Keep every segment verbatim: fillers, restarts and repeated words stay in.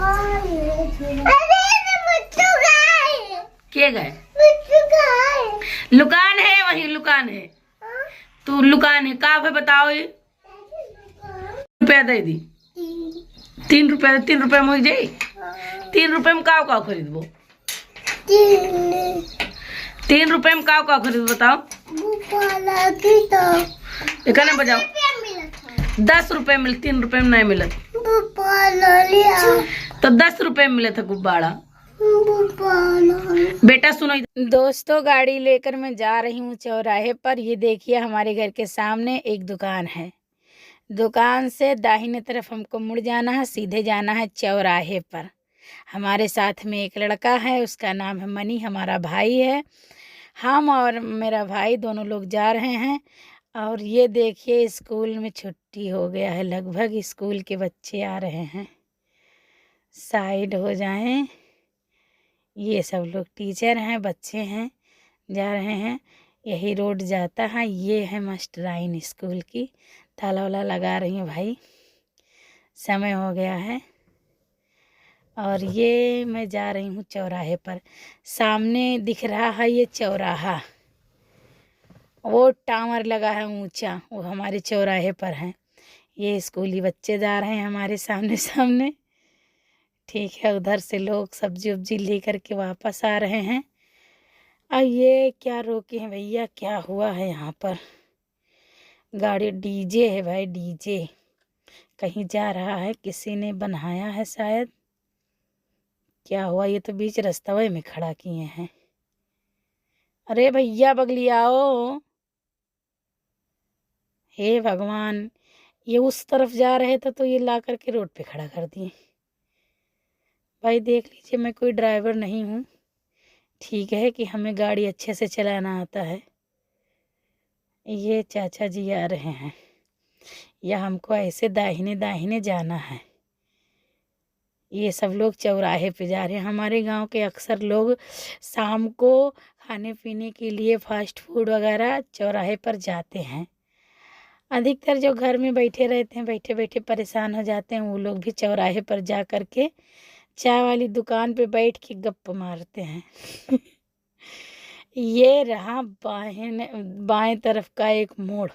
अरे, ये बुच्चू का है। के गए? बुच्चू का है। लुकान है, वही लुकान है। हाँ? तू लुकान है, का है बताओ ये? रुपया दे दी। तीन। तीन रुपया, तीन रुपया में हो जाई? हाँ। तीन रुपया में का, का खरीदबो? तीन। तीन रुपया में का, का खरीदबो बताओ? भोपाल की तो एकने बजाओ। दस रुपया मिलत है। दस रुपया मिल, तीन रुपया में नहीं मिलत। भोपाल लिया। तो दस रुपया में मिलत है गुब्बारा। भोपाल। बेटा सुनो इधर। दोस्तों, गाड़ी लेकर मैं जा रही हूँ चौराहे पर। ये देखिए, हमारे घर के सामने एक दुकान है। दुकान से दाहिने तरफ हमको मुड़ जाना है, सीधे जाना है चौराहे पर। हमारे साथ में एक लड़का है, उसका नाम है मनी, हमारा भाई है। हम और मेरा भाई दोनों लोग जा रहे हैं। और ये देखिए, स्कूल में छुट्टी हो गया है, लगभग स्कूल के बच्चे आ रहे हैं। साइड हो जाएं। ये सब लोग टीचर हैं, बच्चे हैं, जा रहे हैं। यही रोड जाता है। ये है मास्टराइन स्कूल की। ताला वाला लगा रही हूँ भाई, समय हो गया है। और ये मैं जा रही हूँ चौराहे पर। सामने दिख रहा है ये चौराहा, वो टावर लगा है ऊंचा, वो हमारे चौराहे पर है। ये स्कूली बच्चे जा रहे हैं हमारे सामने सामने। ठीक है, उधर से लोग सब्जी उब्जी लेकर के वापस आ रहे हैं। और ये क्या रोके हैं भैया, क्या हुआ है यहाँ पर? गाड़ी डीजे है भाई, डीजे कहीं जा रहा है, किसी ने बनाया है शायद। क्या हुआ, ये तो बीच रस्तवे में खड़ा किए हैं। अरे भैया बगलियाओ, हे भगवान, ये उस तरफ जा रहे थे तो ये ला करके रोड पे खड़ा कर दिए। भाई देख लीजिए, मैं कोई ड्राइवर नहीं हूँ, ठीक है कि हमें गाड़ी अच्छे से चलाना आता है। ये चाचा जी आ रहे हैं, या हमको ऐसे दाहिने दाहिने जाना है। ये सब लोग चौराहे पे जा रहे हैं। हमारे गांव के अक्सर लोग शाम को खाने पीने के लिए फास्ट फूड वगैरह चौराहे पर जाते हैं। अधिकतर जो घर में बैठे रहते हैं, बैठे बैठे परेशान हो जाते हैं, वो लोग भी चौराहे पर जा करके चाय वाली दुकान पे बैठ के गप्प मारते हैं। ये रहा बाएं, बाएं तरफ का एक मोड़।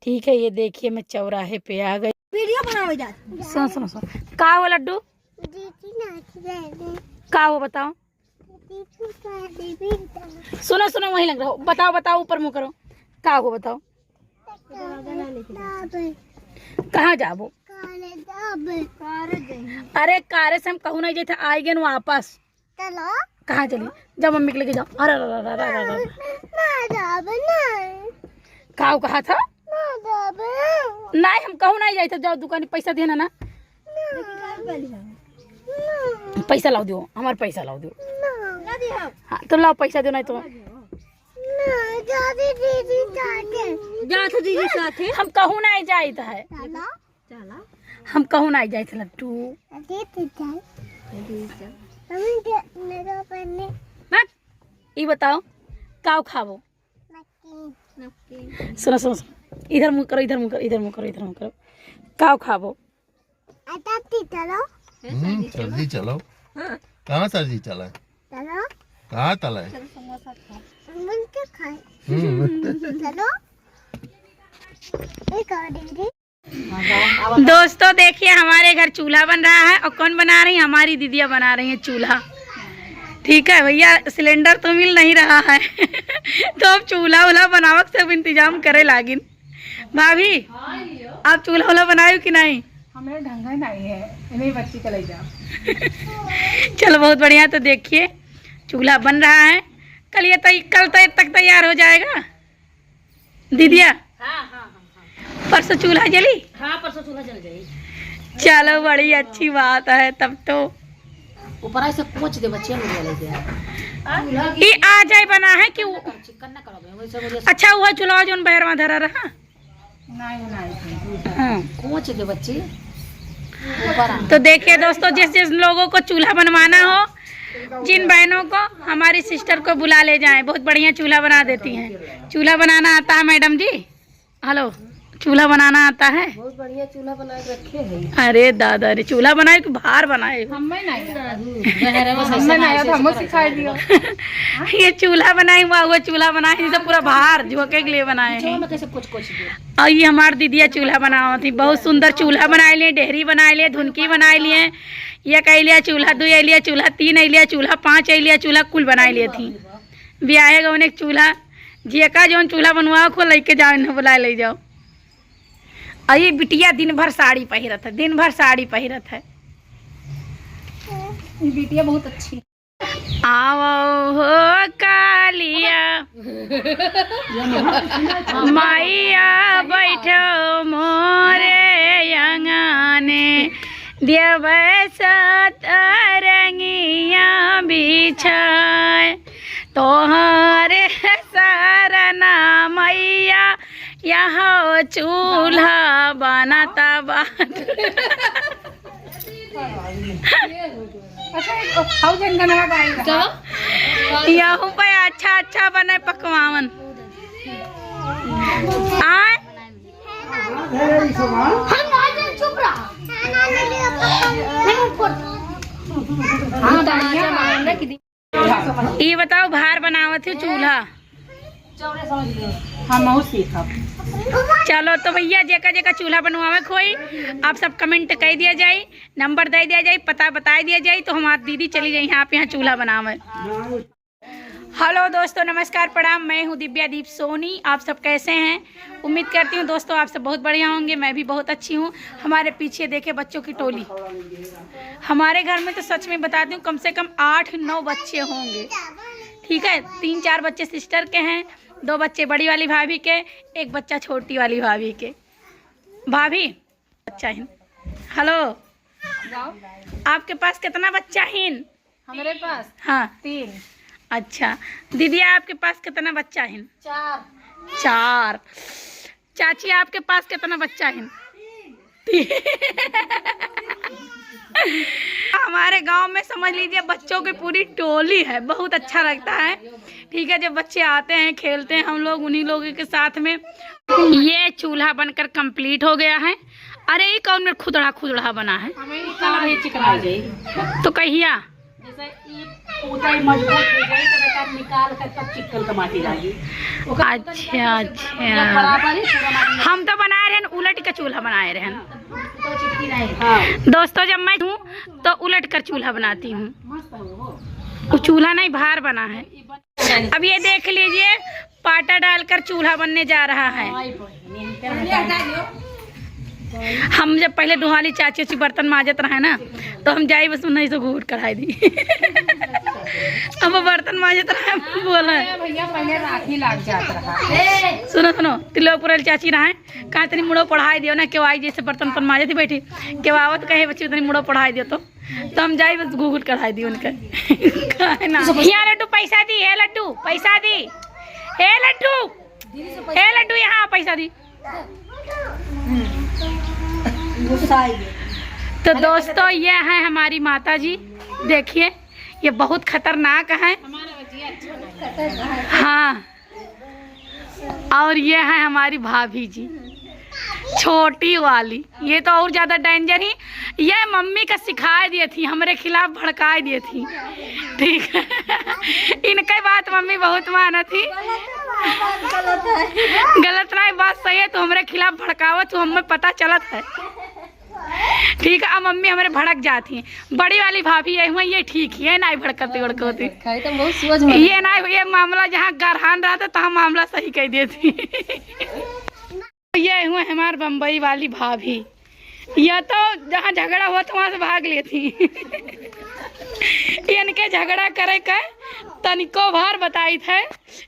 ठीक है, ये देखिए, मैं चौराहे पे आ गई। वीडियो बनावे जात। सुनो, सुनो, सुनो। का हो लड्डू? दीदी नाच रहे हैं। का हो बताओ? दीदी का दीदी का। सुनो, सुनो, वहीं लग रहो। बताओ, बताओ, ऊपर मुँह करो। का हो बताओ? कहाँ जाबो? अरे, कारे से हम कहूँ नहीं जाते, आइ गए वापस। चलो। कहाँ चली? जाओ मम्मी के लेके जाओ। अरे, अरे, अरे, अरे, अरे, अरे। ना जाबे, नहीं। काऊ कहा था? ना जाबे। नहीं, हम कहूँ नहीं जाइत, जाओ दुकान पैसा देना ना। ना। पैसा लाओ दियो, हमार पैसा लाओ दियो। ना। हाँ, तो लाओ पैसा दो, नहीं तो। ना, जाबे दीदी साथे। जा तो दीदी साथे। हम कहूँ नहीं जाइत है। चलो। चला। हम कहूँ नाई जाइत लट्टू। अरे तो चल। अभी चल। मम्मी के मेरे ऊपर ने। बट, ई बताओ, काऊ खाबो? नमकीन। नमकीन। सुनो, सुनो, सुनो। इधर मुँह करो, इधर मुँह करो, इधर मुँह करो, इधर मुँह करो। काऊ खाबो? अटाती चलो। हम्म, सर जी चलो। हाँ। कहाँ सर जी चला है? चलो। कहाँ तला है? चलो समोसा खाओ। मन के खाए। हम्म। चलो। एक और दीदी। दोस्तों, देखिए, हमारे घर चूल्हा बन रहा है। और कौन बना रही है? हमारी दीदिया बना रही है चूल्हा। ठीक है भैया, सिलेंडर तो मिल नहीं रहा है। तो अब चूल्हा उल्हा बनावक सब इंतजाम करे लागिन। भाभी, आप चूल्हा उल्हा बनायो कि नहीं? हमें ढंग है नहीं है, इन्हीं बच्ची के ले जाओ। चलो, बहुत बढ़िया। तो देखिए, चूल्हा बन रहा है। कल ये तै-, कल तै-, तक तैयार हो जाएगा। दीदिया, हाँ, हाँ, हाँ, हाँ। परसों चूल्हा जली? हाँ, परसों चूल्हा जल जाई। चलो, बड़ी अच्छी बात है तब तो। ऊपर ऐसे कोच दे बच्चे लोग वाले दे। ई आ जाए बना है कि वो चिकन ना करो, वैसे बोलिए। अच्छा, वो चूल्हा जोन बहरवा धरा रहा? नहीं, नहीं। हाँ। कोच दे बच्चे। ऊपर आ। तो देखिए दोस्तों, जिस जिस लोगों को चूल्हा बनवाना हो, जिन बहनों को, हमारी सिस्टर को बुला ले जाएं, बहुत बढ़िया चूल्हा बना देती हैं। चूल्हा बनाना आता है मैडम जी? हेलो, चूल्हा बनाना आता है? बहुत बढ़िया चूल्हा बना के रखे हैं। अरे दादा रे, चूल्हा बनाए कि भार बनाए? हमें नहीं आता। हमें नहीं आता, हमको सिखाई दियो। ये चूल्हा बनाए हुआ, वो चूल्हा बनाए, ये सब पूरा भार झोंके के लिए बनाए हैं। और ये हमार दीदिया चूल्हा बनावत ही, बहुत सुंदर चूल्हा बनाए लिए, डेहरी बनाए लिए, धुनकी बनाए लिए। एक अइलिया चूल्हा, दुई अइलिया चूल्हा, तीन अइलिया चूल्हा, पाँच अइलिया चूल्हा, कुल बनाए लिए थी। बियाहे गवने के चूल्हा, जेका जौन चूल्हा बनवाओ, खो लइके जाओ, इन्हें बुलाए ले जाओ। और ये बिटिया दिन भर साड़ी पहिरत है, दिन भर साड़ी पहिरत है। ये बिटिया बहुत अच्छी। आवो हो कालिया, मैया बैठो मोरे अंगने, देवै सतरंगिया बिछाए। तोहरे सरना मैया, यहाँ चूल्हा बनत बाटे। अच्छा, एक हाउ जन गनवा गाई। का? यहूँ पे अच्छा अच्छा बने पकवान। आय? हम ना जान, चुप रहा। नहीं, फोड़। हाँ, दाना मारने की। ई बताओ, भार बनावत ही चूल्हा। हम और सीखब। चलो तो भैया, जेका जेका चूल्हा बनवावे के होई, आप सब comment कइ दिया जाई, number दइ दिया जाई, पता बताइ दिया जाई, तो हमार दीदी चली जाई हैं आप यहाँ चूल्हा बनावे। Hello दोस्तों, नमस्कार, प्रणाम। मैं हूँ दिव्या दीप सोनी। आप सब कैसे हैं? उम्मीद करती हूँ दोस्तों, आप सब बहुत बढ़िया होंगे। मैं भी बहुत अच्छी हूँ। हमारे पीछे देखे बच्चों की टोली। हमारे घर में तो सच में बताती हूँ, कम से कम आठ नौ बच्चे होंगे। ठीक है, तीन चार बच्चे sister के हैं, दो बच्चे बड़ी वाली भाभी के, एक बच्चा छोटी वाली भाभी के। भाभी, बच्चा हिन। Hello, आपके पास कितना बच्चा हिन? हमरे पास? हाँ। तीन। अच्छा, दीदी, आपके पास कितना बच्चा हिन? चार। चार। चाची, आपके पास कितना बच्चा हिन? तीन। हमारे गांव में समझ लीजिए, बच्चों की पूरी टोली है, बहुत अच्छा लगता है। ठीक है, जब बच्चे आते हैं, खेलते हैं हम लोग उन्हीं लोगों के साथ में। ये चूल्हा बनकर complete हो गया है। अरे, ये कौन में खुदड़ा खुदड़ा बना है? हमें ये कल भी चिकना जाए। तो कहिया? जैसे ये पूरा ही मजबूत हो जाए, तो बेटा निकाल के तब चिक्कल का माटी डाली। ओकर पूरा अच्छा, निकाल के अच्छा। बराबर ही पूरा माटी। हम तो बनाए रहन, उलट के चूल्हा बनाए रहन। तो चिटकी नहीं। हाँ। दोस्तों, जब मैं हूँ, तो उलट कर चूल्हा बनाती हूँ। मस्त हो वो। वो चूल्हा नहीं, भार बना है। अब ये देख लीजिए, पाटा डालकर चूल्हा बनने जा रहा है। हम जब पहले डुहाली चाची उची बर्तन माजत रहे ना, तो हम जाई बस उन्हीं से घूट कढ़ाई दी। अब वो बर्तन माजत रहे, बोला है। भैया, पहले राखी लाग जात रहा। सुनो, सुनो, तिलोकपुर वाली चाची रहे, कहा, "तनी मुड़ो पढ़ाई दियो ना, केहू आई जैसे बर्तन उर्तन माजत ही बैठी, केहू आवत कहे, बच्ची, तनी मुड़ो पढ़ाई दियो तो।" तो हम जाई बस घूघूट कढ़ाई दी उनके। काहे ना? या लड्डू पैसा दी, ए लड्डू पैसा दी, ए लड्डू, ए लड्डू यहाँ पैसा दी। गुस्सा आई है। तो दोस्तों, ये है हमारी माता जी, देखिए, ये बहुत खतरनाक है। हाँ, और ये है हमारी भाभी जी, छोटी वाली, ये तो और ज्यादा danger ही। ये मम्मी का सिखाए दिए थी, हमरे खिलाफ भड़काए दिए थी, ठीक है। इनके बात मम्मी बहुत मानत ही। गलत है। गलत नहीं, बात सही है, तो हमरे खिलाफ भड़कावत हो, हमें पता चलत है। ठीक है, अब मम्मी हमरे भड़क जात ही। बड़ी वाली भाभी ये हुआ, ये ठीक ही है, नाई भड़कती उड़कती। खाई तो बहुत सोच में। ये ना, ये मामला जहाँ गरहान रहता, तहाँ मामला सही कह देती। ये हुआ हमार बम्बई वाली भाभी, या तो जहाँ झगड़ा हुआ तो वहाँ से भाग लेती। इनके झगड़ा करे का तनिको भार बताई थे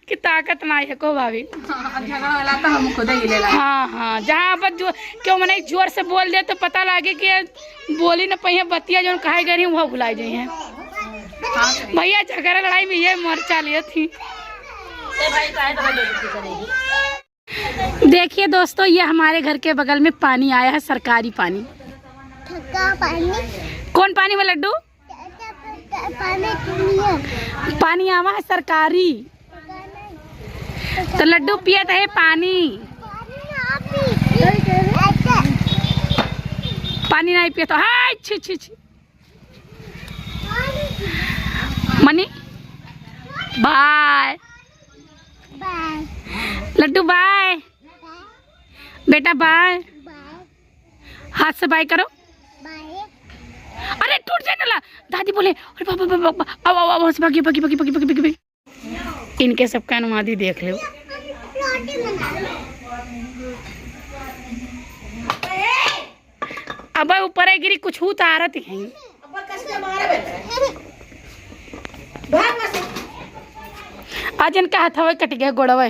कि ताकत ना है को भाभी। हाँ, अब झगड़ा वाला तो हम खुद ही ले ला। हाँ, हाँ, जहाँ पर जो क्यों मने जोर से बोल दे तो पता लागे कि ये बोली न पहिए बतिया जौन कहे गए रही वो भुलाई जाई है। हाँ, सही। भैया झगड़ा लड़ाई में ये मर चालिए थी। ए भाई, काहे तो बेइज्जती करेगी? देखिए दोस्तों, ये हमारे घर के बगल में पानी आया है, सरकारी पानी। ठक्का पानी। कौन पानी में लड्डू? पानी दुनिया। पानी आवा है सरकारी। तो लड्डू पियत है पानी। पानी ना पी। पानी नहीं पिए तो, हाय, छी, छी, छी। मनी, बाय। बाय। लड्डू, बाय। बाय। बेटा, बाय। बाय। हाथ से बाय करो। बाय। अरे, टूट जाने ला। दादी बोले, अरे बाबा, बाबा, बाबा, आओ, आओ, आओ, भागी, भागी, भागी। इनके सबका अनुमादी देख लो। अब ऊपर गिरी कुछ उतारत ही। आज इनका हथवा कट गया, गोड़वा।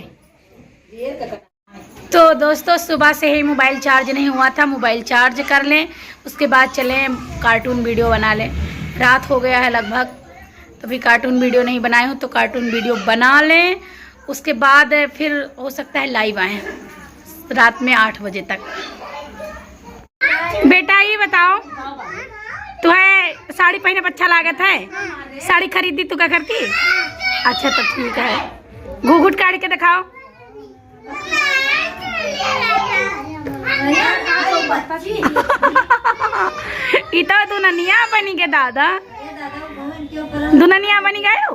तो दोस्तों, सुबह से ही मोबाइल चार्ज नहीं हुआ था, मोबाइल चार्ज कर लें, उसके बाद चलें कार्टून वीडियो बना लें। रात हो गया है लगभग, तो भी कार्टून वीडियो नहीं बनाए हूँ, तो कार्टून वीडियो बना लें, उसके बाद फिर हो सकता है लाइव आएँ रात में आठ बजे तक। बेटा, ये बताओ, तुम्हें साड़ी पहने पर अच्छा लागत है? साड़ी खरीदी तू का करती? अच्छा, तो ठीक है, घूघूट काढ़ के दिखाओ। ई तो दुननिया बनी के दादा, दुननिया बनी गयो।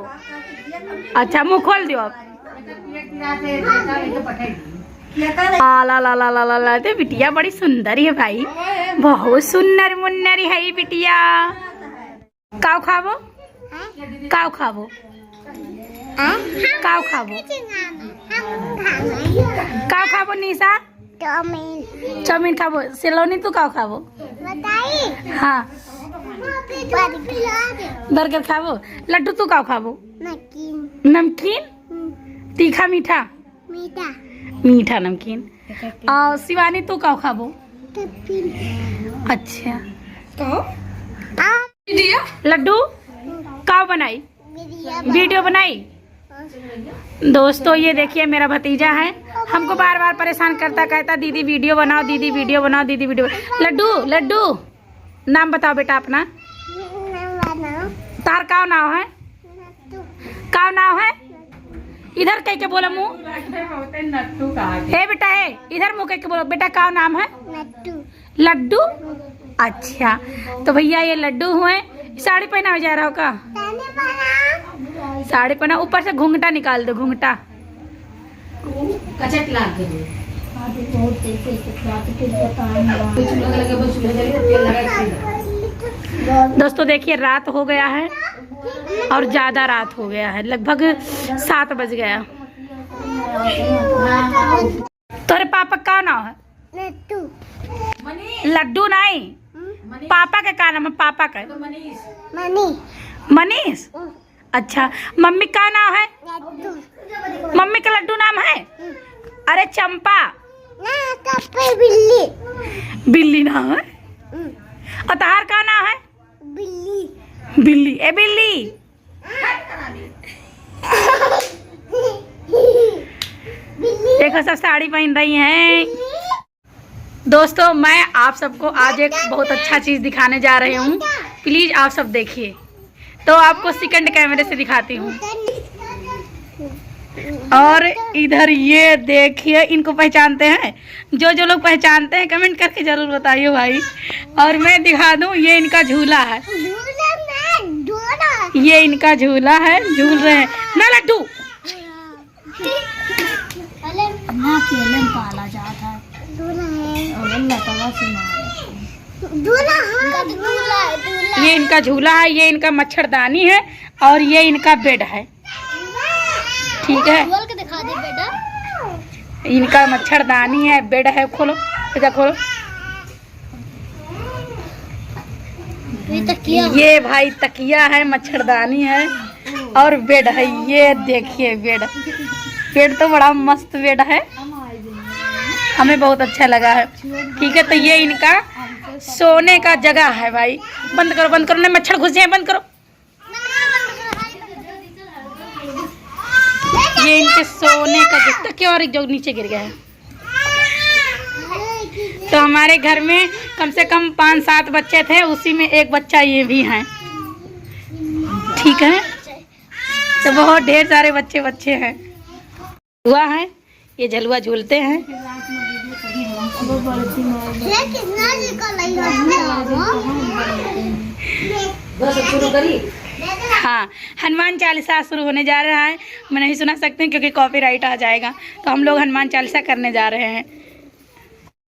अच्छा, मुँह खोल दियो अब। आ, ला, ला, ला, ते बिटिया बड़ी सुंदर है भाई, बहुत सुंदर मुन्नर है ई बिटिया। काव खाबो? काव खाबो? काव खाबो? काव खाबो निशा? चाउमीन। चाउमीन खाबो। सलोनी, तू काव खाबो? बताई। हाँ। बर्गर। बर्गर खाबो। लड्डू, तू काव खाबो? नमकीन। नमकीन? हम्म। तीखा मीठा? मीठा। मीठा नमकीन। और शिवानी, तू काव खाबो? टफिन। अच्छा। काव? लड्डू, काव बनाई? वीडियो बनाई। दोस्तों, ये देखिए, मेरा भतीजा है, हमको बार बार परेशान करता, कहता, "दीदी वीडियो बनाओ, दीदी वीडियो बनाओ, दीदी वीडियो।" लड्डू, लड्डू, नाम बताओ बेटा अपना। तार काव नाव है? काव नाव है? इधर कह के बोलो मुँह। ए बेटा, ए, इधर मुँह कह के बोलो बेटा, काव नाम है? लड्डू। लड्डू? अच्छा, तो भैया ये लड्डू हुए। साड़ी पहना हो जा रहा हो का? साड़ी पहना, ऊपर से घुंघटा निकाल दो, घुंघटा। दोस्तों देखिए, रात हो गया है और ज्यादा रात हो गया है, लगभग सात बज गया। तोरे पापा का नाम है? लड्डू। लड्डू नहीं। हम्म। पापा के का नाम है? पापा का? मनीष। मनीष। हम्म। अच्छा, मम्मी का नाम है? लड्डू। मम्मी का लड्डू नाम है? हम्म। अरे चंपा। ना, चंपा बिल्ली। बिल्ली नाम है? हम्म। और तहार का नाम है? बिल्ली। बिल्ली, ए बिल्ली। देखो, सब साड़ी पहन रही हैं। दोस्तों, मैं आप सबको आज एक बहुत अच्छा चीज़ दिखाने जा रही हूँ, please आप सब देखिए। तो आपको सेकंड कैमरे से दिखाती हूँ। और इधर ये देखिए, इनको पहचानते हैं? जो जो लोग पहचानते हैं, कमेंट करके जरूर बताइए भाई। और मैं दिखा दूँ, ये इनका झूला है। झूला ना, डोरा। ये इनका झूला है, झूल रहे हैं ना लड्डू। ना अकेले में पाला जात है। झूला है। और लतवा से मारे। झूला है, झूला है, झूला। ये इनका झूला है, ये इनका मच्छरदानी है और ये इनका बेड है। ठीक है, खोल के दिखा दे बेटा। इनका मच्छरदानी है, बेड है, खोलो, जा खोलो। ये तकिया। ये भाई तकिया है, मच्छरदानी है और बेड है। ये देखिए बेड, बेड तो बड़ा मस्त बेड है, हमें बहुत अच्छा लगा है। ठीक है, तो ये इनका सोने का जगह है भाई। बंद करो, बंद करो, नहीं मच्छर घुस जाए, बंद करो। ये इनके सोने का जूता क्यों, और एक जो नीचे गिर गया है। तो हमारे घर में कम से कम पाँच सात बच्चे थे, उसी में एक बच्चा ये भी है। ठीक है, तो बहुत ढेर सारे बच्चे बच्चे हैं। हुआ है, ये झलुआ झूलते हैं। ये कितना जी का लग रहा है? बस, अब शुरू करी। हाँ, हनुमान चालीसा शुरू होने जा रहा है। मैं नहीं सुना सकते हैं क्योंकि कॉपीराइट आ जाएगा, तो हम लोग हनुमान चालीसा करने जा रहे हैं।